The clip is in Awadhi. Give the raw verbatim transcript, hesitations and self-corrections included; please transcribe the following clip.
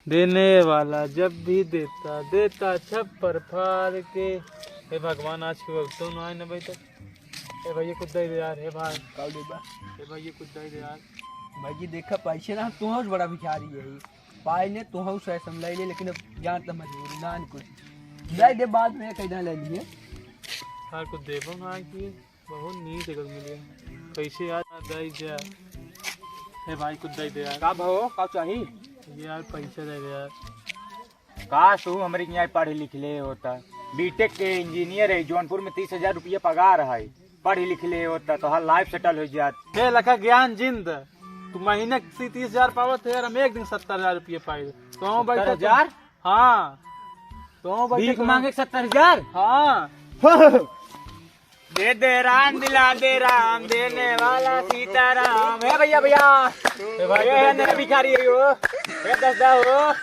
देने वाला जब भी देता, देता छप्पर फाड़ के। हे भगवान, आज के वक्त तो ना आए ना भाई तक। ए भाई, ये कुछ दे दे यार, हे भाई। का दे बा? ए भाई, ये कुछ दे दे यार। भाई जी, देखा, पैसे ना, हम तुहौं से बड़ा भिखारी है। पाए ने तुहौं से समझ ले, लेकिन अब जान त मजबूरी ना, कुछ दे दे, बाद में कहीं ना ले लिए। हाँ, कुछ देबो ना कि बहुत नींद एक मिले। कैसे यार, दे जा। हे भाई, कुछ दे दे यार। का भाव, का चाही? ये यार, पैसा दे दे यार। काश तू हमरे के यहाँ पढ़ लिख ले होता। बीटेक के इंजीनियर है, जौनपुर में तीस हजार रुपया पगार है, पढ़ लिख ले होता तो हर लाइफ सेटल हो जात। हे लखा ज्ञान जिंद, तू महीने से तीस हजार पावत है यार, हम एक दिन सत्तर हजार रुपया पाई। तो भाई, सत्तर हजार? हाँ। तो भाई, भीख तो मांगे सत्तर हजार? हाँ। दे दे राम, दिला दे राम, देने वाला सीताराम। हे भैया, भैया। हे भाई, ये है मेरा भिखारी है यो। हे दस दा हो।